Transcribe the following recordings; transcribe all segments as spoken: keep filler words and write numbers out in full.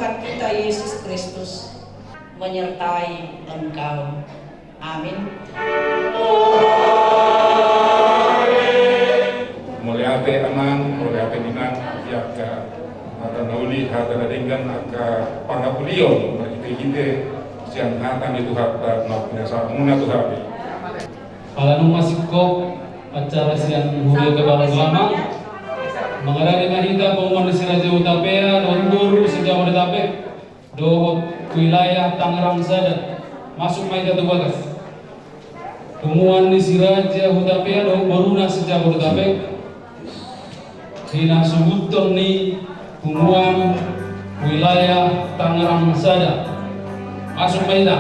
Tuhan kita Yesus Kristus menyertai engkau. Amin. Mauliate amang, mauliate inang, di angka hata na uli, hata na denggan, angka pangapulion marhite-hite sian hata ni Tuhanta na pinasahatmuna tu hami. Ala nunga singkop acara sian huria Kebayoran Lama, mangarade ma hita punguan ni si Raja Hutapea dohot boru se-Jabodetabek dohot wilayah Tangerang Sada. Masuk ma hita tu bagas. Punguan ni si Raja Hutapea dohot boruna se-Jabodetabek, di na suhuton ni punguan wilayah Tangerang Sada. Masuk ma hita.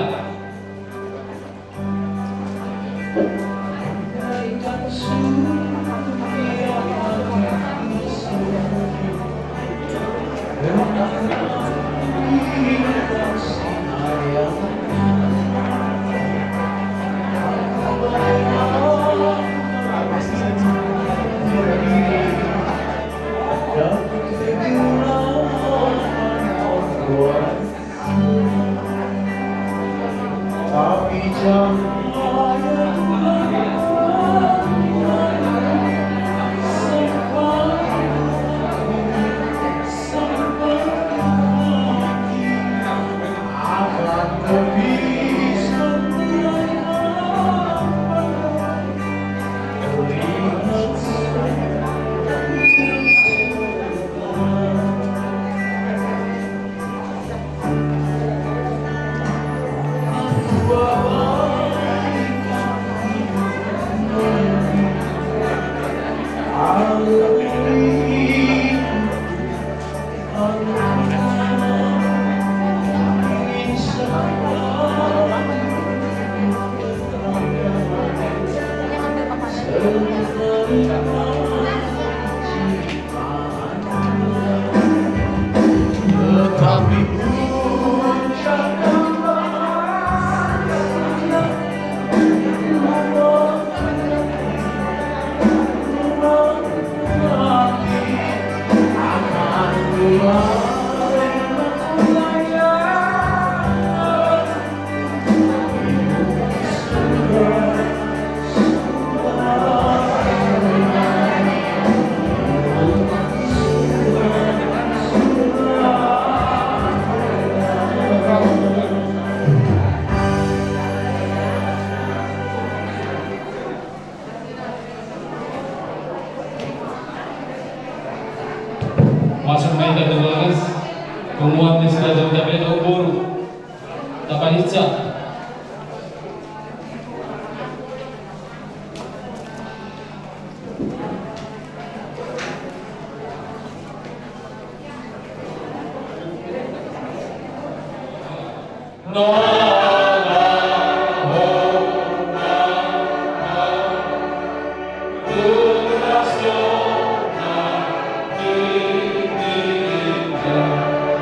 Masuk ma hita tu bagas, punguan ni si Raja Hutapea dohot boru. Tapahinsa.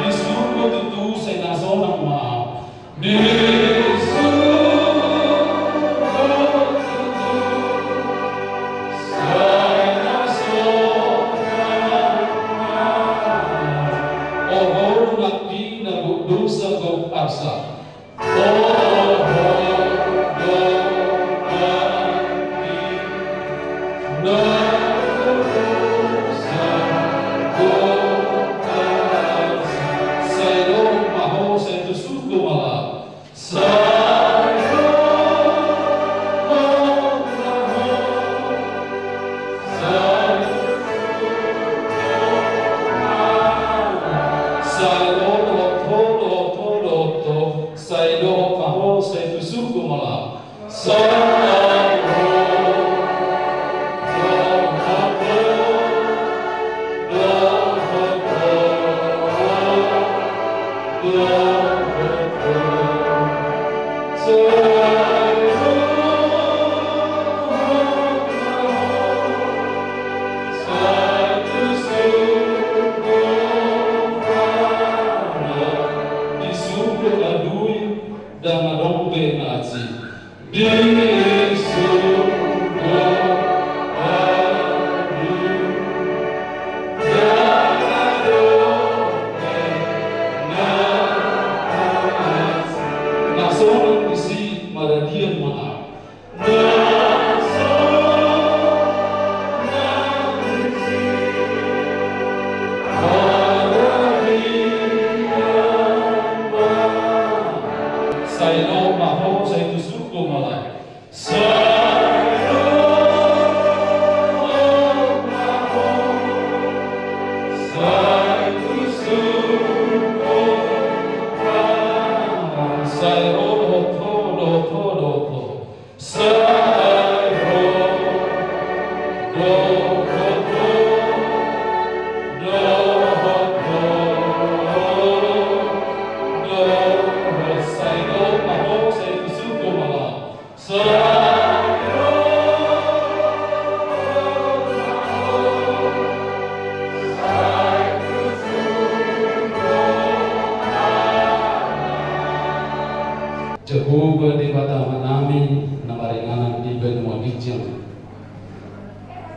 Di surgo tutu sai na sonang ma. Di surgo tutu sai na sonang ma. O ho nangkin na gok dosa gok arsak. O ho nangkin na gok dosa gok arsak. Sai dohot ma ho, sai tu surgo ma laho. Sai dohot ma ho, sai dohot ho, dohot ho, dohot ho, sai dohot ma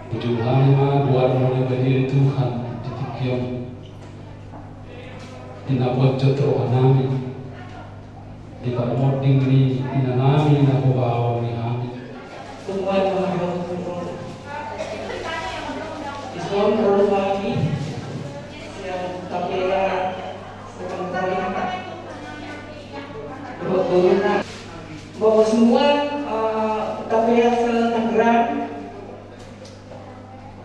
Puji hami ma goarmu na badia Tuhan di tingki on. Di na bonjot rohanami di parmonding ni inanami na hubahen hami. Tumbuhan na marhau turun. Dison ro hami sian Tapera Tangerang. Dohot boruna. Bahwa semua eh, Tapera se-Tangerang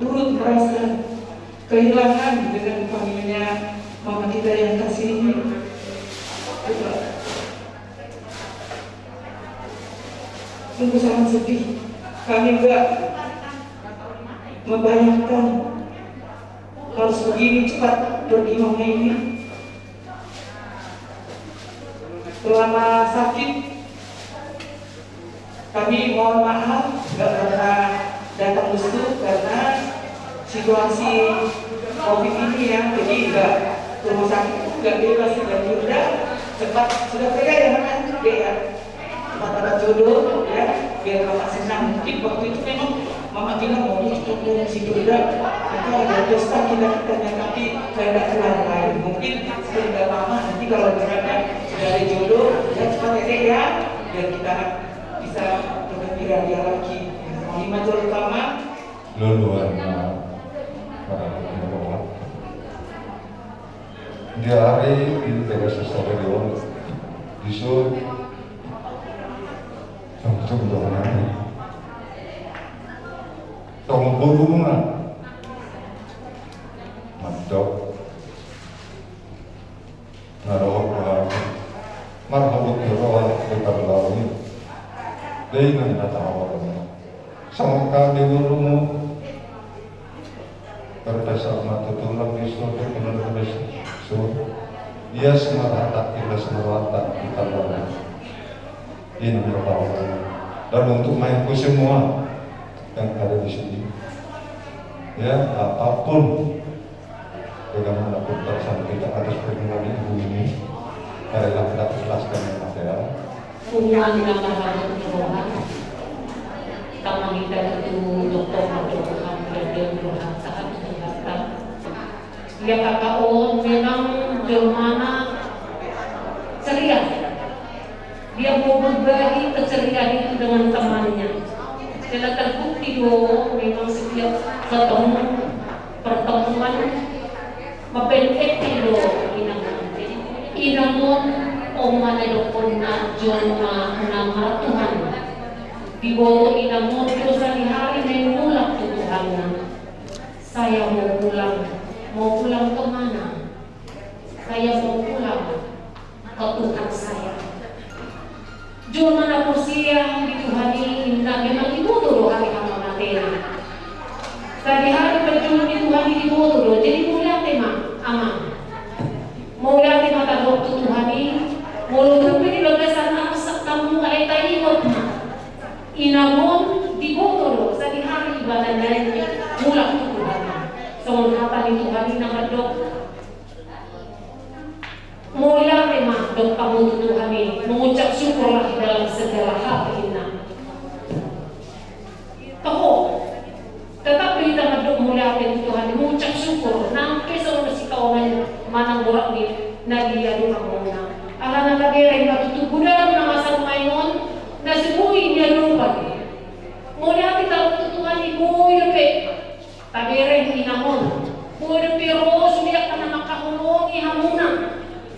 turut merasa kehilangan dengan panggilnya mama kita yang kasih ini. Coba. Sungguh sangat sedih. Kami juga membayangkan harus begini cepat pergi mama ini. Selama sakit, kami mohon maaf, nggak pernah datang besu karena situasi covid ini ya, jadi nggak, rumah sakit pun nggak bebas, dan Yunda cepat, sudah kerja ya, Mama? Iya. Cepat dapat jodoh ya, biar Mama senang. Mungkin waktu itu memang Mama bilang mau ikut ke si Yunda, nanti ada pesta kita, kita, tapi saya nggak keluar lagi. Mungkin sekeluarga Mama nanti kalau misalnya sudah ada jodoh, ya cepat ya, Dek, ya, biar kita bisa bergembira dia lagi. Mama jual utama. Loloan na para pengawa. Di ari di tegas sasada dewan. Dison. Tong tong dong na. Tong tong dong na. Mantap. Na dohot roha, marhabot ni roha di parlao i. Dei na hata awal. Songon hami di ngolumu. Berpesan ma tu tulang di surga, penelpon di surga. Ia semarata, ia semarata di parlao i. Ini berapa orang? Dan untuk main ku semua yang ada di sini. Ya, apapun. Bagaimana pun perasaan kita atas perkembangan ibu ini, marilah kita ikhlaskan yang ada. Punguan na marhabot ni roha. Tama hita tu doktor mardokohan, dan dia berusaha saat curhat. Ia kakak on memang jolmana ceria. Dia mau berbagi keceriaan itu dengan temannya. Karena terbukti do memang setiap ketemu, pertemuan, mapenting do inang on. Jadi inang on, on ma na didokhonna jolma na martuhan. Diboto inang on do sadihari naeng mulak tu Tuhanna. Saya mau pulang. Mau pulang ke mana? Saya mau pulang ke Tuhan saya. Jolma na porsea di Tuhan i, inna, memang diboto do hami hamu na tena. Sadihari parjolo di Tuhan i diboto do, jadi mauliate ma, Amang. Mauliate ma tadok tu Tuhan i, molo tung pe di bagasan arsak hamu, alai taingot ma. Inang on diboto do, sadihari ibana naeng mulak tu Tuhan. Songon hata ni Tuhan i na mandok. Mauliate ma dok hamu tu Tuhan i, mengucap syukurlah dalam segala hal, inna. Toho, tetap do hita mandok mauliate tu Tuhan i, mengucap syukur, nang pe songon sitaonon manang borat ni na diadopan muna. Alana tabereng ma tutu godang na masa nuaeng on, na so boi diadopan. Mauliate tadok tu Tuhan i, boi dope. Tabereng inang on, boi dope ro sude angka na mangkaholongi hamuna,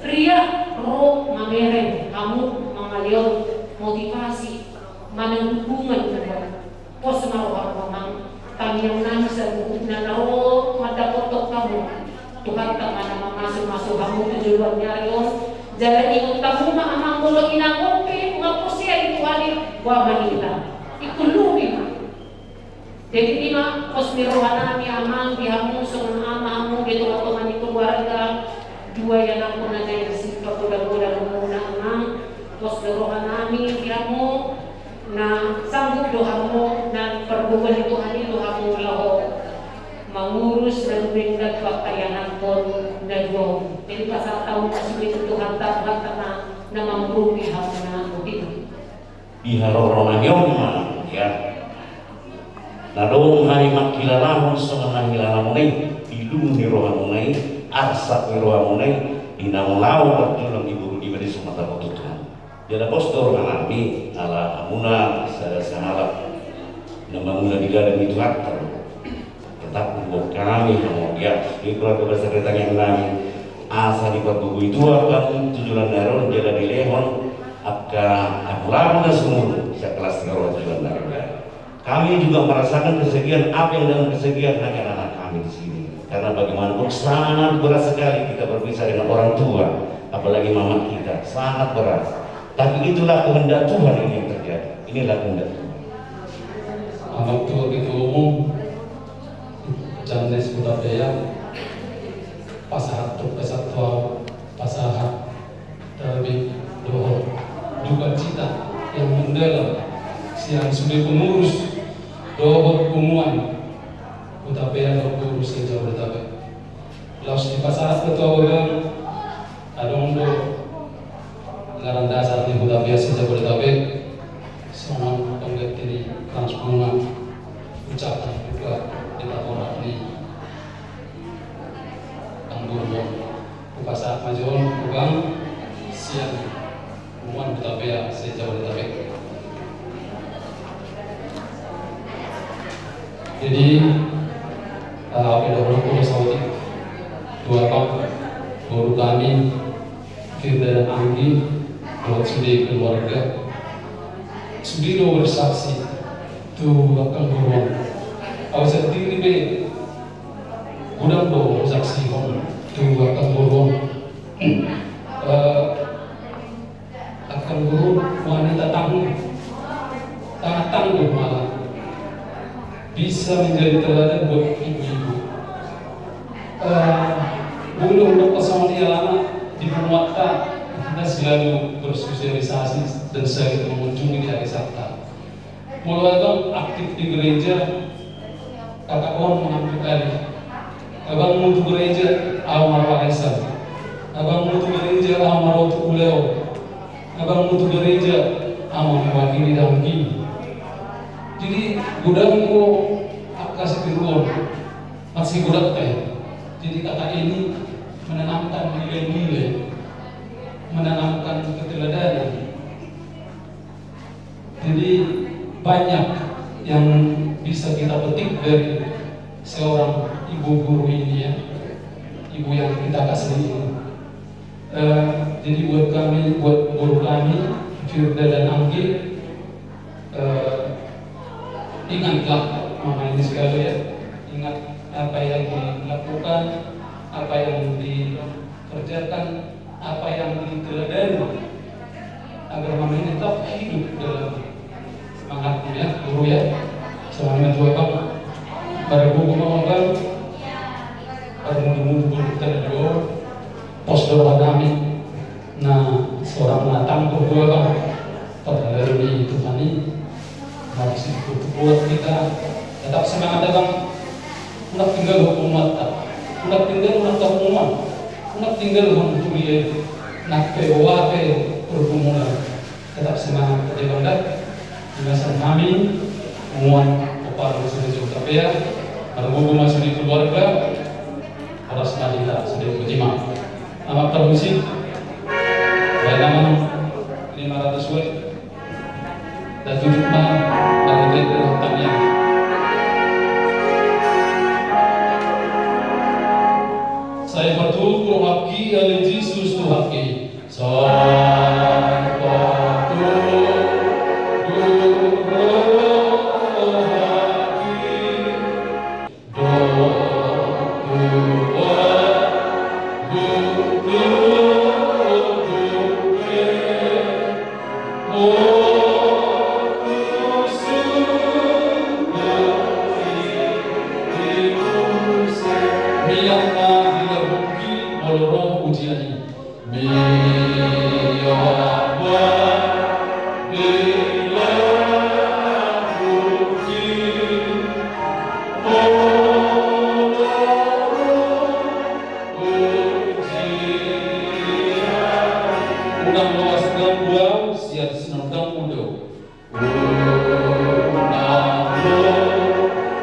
riak ro mamereng hamu mangalehon motivasi manang dukungan. Pos ma rohamu, Amang. Tangiang nami saluhutna na ro mandapothon hamu. Tuhanta ma na mamasumasu hamu tu joloan ni ari on. Jala ingot hamu ma, Amang, molo inang on pe nunga porsea di Tuhan i, boha ma hita? Ingkon lobi ma. Jadi i ma pos ni rohanami, Amang, di hamu songon ama hamu, di tongatonga ni keluarga, dua ianakhon na naeng sipagodang-godang hamuna, Amang. Pos ni rohanami di hamu, na sanggup do hamu, na pargogoi ni Tuhan i do hamu laho mangurus na dumenggan tu angka ianakhon na dua on. Jadi pasahat hamu ma sude tu Tuhanta, Tuhanta ma na mangurupi hamuna, boti ma. Di haroro nami on ma, ya. Na dong hami mangkilalahon songon na hilalamuna i, di luhut ni rohamuna i, arsak ni rohamuna i, di na molo au parjolo di boru niba di Sumatera Barat, Tuhan. Jala pos do rohanami ala hamuna sada sahalak na mangula di dalan ni Tuhanta. Tetap huboan hami hamu, ya, di keluarga besar di tangiang nami, asa dipargogoi Tuhan hamu tu joloan ni ari on jala dilehon angka hamu laho na sumurung sian kelas ni roha tu joloan ni ari on. Kami juga merasakan kesedihan apa yang dalam kesedihan hanya anak kami di sini. Karena bagaimanapun sangat berat sekali kita berpisah dengan orang tua, apalagi mama kita, sangat berat. Tapi itulah kehendak Tuhan ini yang terjadi. Inilah kehendak Tuhan. Amang tua ketua umum, Johannes Hutapea, pasahat tu pasahat tu au, pasahat terlebih dohot duka cita yang mendalam sian sude pengurus dohot punguan Hutapea dohot guru se-Jabodetabek. Laos dipasahat tu au, adong do anggaran dasar ni Hutapea se-Jabodetabek songon pengganti ni krans bunga ucapan duka di tengah ni anggur bon. Hupasahat ma jolo on tu abang sian punguan Hutapea se-Jabodetabek. Jadi, eh, oke, dahulu aku sahuti tu abang, boru kami, Firda dan Anggi, dohot sude keluarga, sude do bersaksi tu angka anggur on. Au sendiri pe godang do saksihon tu angka anggur on. Eh, angka anggur on wanita tangguh, sangat tangguh malah, bisa menjadi teladan buat ibu-ibu. Eh, molo hudok songon i alana di punguanta, kita selalu bersosialisasi dan sering mengunjungi di arisan ta. Molo abang aktif di gereja, kakak on mengambil alih. Abang mutu gereja, au ma ro arisan. Abang mutu gereja, au ma ro tu ulaon. Abang mutu gereja, au ma mewakili dangki. Jadi godang do angka sitiruon, masih godang pe. Jadi kakak ini menanamkan nilai-nilai, menanamkan keteladanan. Jadi banyak yang bisa kita petik dari seorang ibu guru ini, ya, ibu yang kita kasih ini. Eh, jadi buat kami, buat guru kami, Firda dan Anggi, eh, ingatlah mama ini sekali, ya, ingat apa yang dilakukan, apa yang dikerjakan, apa yang diteladani, agar mama ini tetap hidup dalam semangatmu, ya, guru, ya. Semangat juga, Bang. Pada guru, Bang, Bang. Pada muda-muda guru kita dulu. Pos dohot kami. Nah, seorang na tangguh juga, Bang. Pada lalu di Tuhan ini. Harus ikut kuat kita. Tetap semangat, ya, Bang. Unang tinggalhon punguanta. Unang tinggalhon angka punguan. Unang tinggalhon kuliah. Nang pe boha pe pergumulan. Tetap semangat, ya, Bang, da. Di bagasan hami punguan Pomparan Gereja Hutapea, margogo ma sude keluarga, horas ma hita sude, botima. Amang parmusik, baen ma lima ratus watt. Tutup ma, lalu kita tangiang. Sai patup rohangki ale Jesus Tuhanki. Sai patup rohangki. Mian ma di lambungki molo ro ujian i. Unang loas ganggu au sian sinondangmu do. Unang loas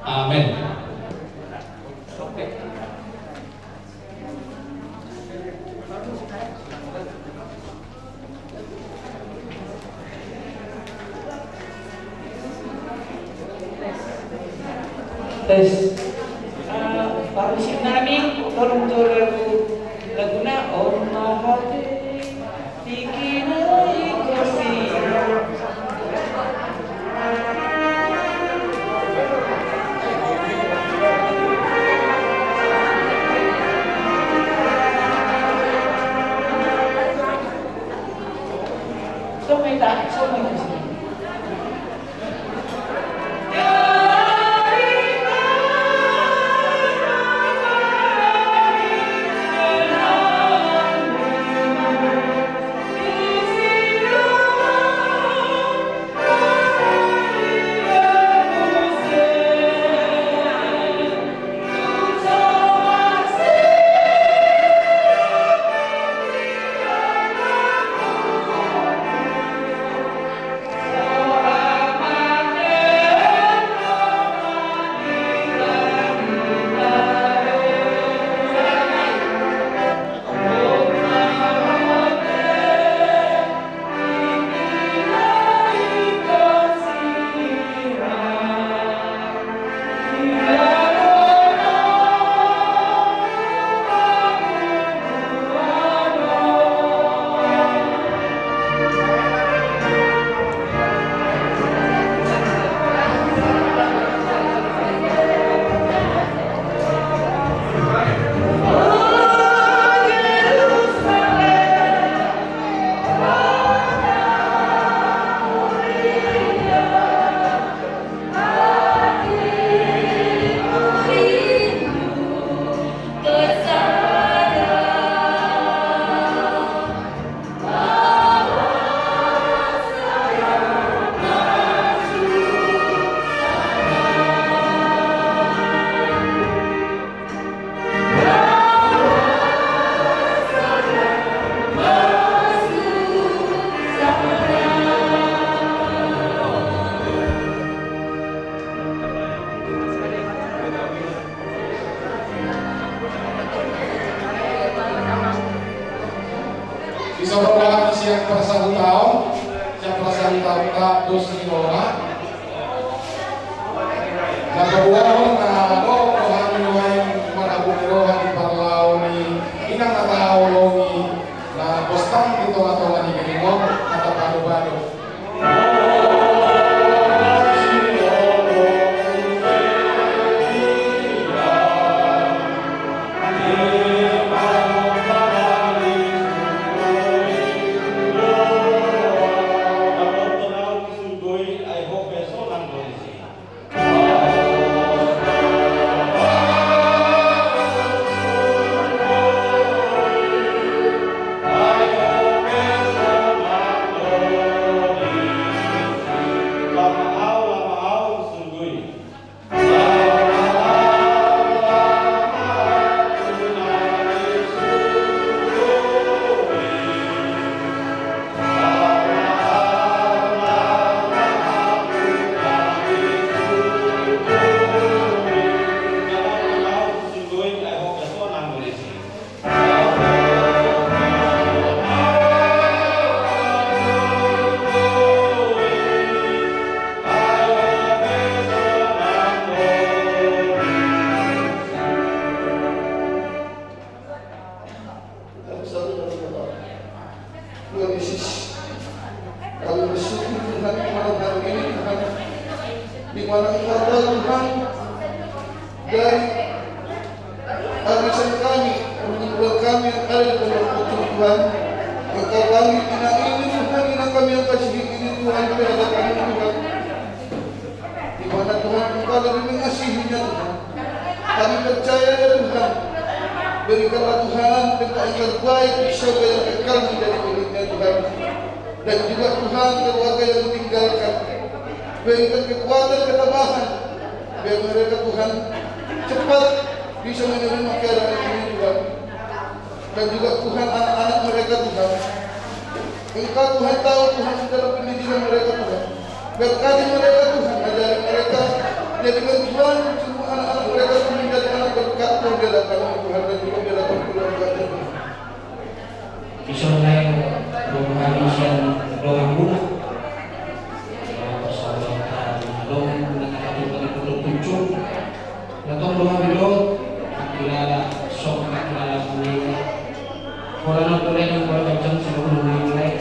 Amen. Tes. Eh, parmusik nami, tolong jo lagu, laguna Om Mahadev. Di sabola sian parsahutaon, sian parsahutaon ta dos ni roha. Na paboahon na dohot rohami nuaeng marhabot ni roha di parlao ni inang na taolongi na postang di tonga-tonga ni gedung on na tapado-pado. Tuhan Yesus, kami bersyukur Tuhan, malam hari ini Tuhan, di mana Engkau tahu Tuhan, dari arisan kami, pergumulan kami yang ada di Pondok Pucung Tuhan, Engkau panggil inang ini Tuhan, inang kami yang kasihi ini Tuhan, di hadapan-Mu Tuhan. Di mana Tuhan Engkau lebih mengasihinya Tuhan. Kami percaya ya Tuhan. Berikanlah Tuhan tempat yang terbaik di surga yang kekal menjadi miliknya Tuhan. Dan juga Tuhan keluarga yang ditinggalkan. Berikan kekuatan ketabahan. Biar mereka Tuhan cepat bisa menerima keadaan ini Tuhan. Dan juga Tuhan anak-anak mereka Tuhan. Engkau Tuhan tahu Tuhan di dalam pendidikan mereka Tuhan. Berkati mereka Tuhan, ajari mereka Dengan Tuhan, semua anak-anak mereka pun menjadi anak berkat yang diadakan oleh Tuhan dan juga diadakan keluarganya. Ison lae, roha ni sian dongan muna. Dongan muna na tong di Pulau Pucung. Na tong dongan muna, mangkilala, so mangkilala muna. Holan on tu lae, nang holan on tu lae.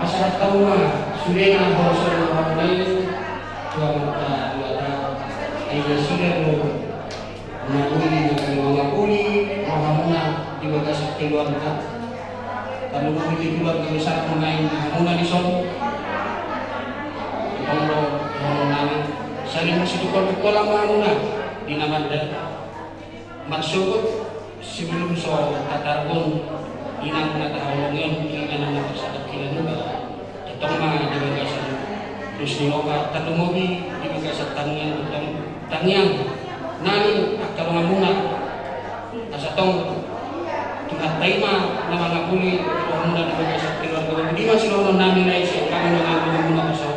Asa tau ma, sude na holan so dongan muna. Tuhan ta, Tuhan ta. Ai sude do. Mangapuli, mangapuli rohamuna di bagasan keluarga. Tarlumobi di keluarga besar muna i, hamuna dison. Tong do, hamuna i. Saling masitungkol-tungkolan ma hamuna di na mandar. Marsogot sebelum so tatargon inang na tahaholongi on, inang na tasadap kilanuba. Tongtong ma di bagasan dos ni roha, tarlumobi di bagasan tangiang, tongtong tangiang nami angka dongan muna. Asa tong Tuhan ta i ma na mangapuli rohamuna di bagasan keluarga. Di ma sidohonon nami lae sian hami dongan muna, asa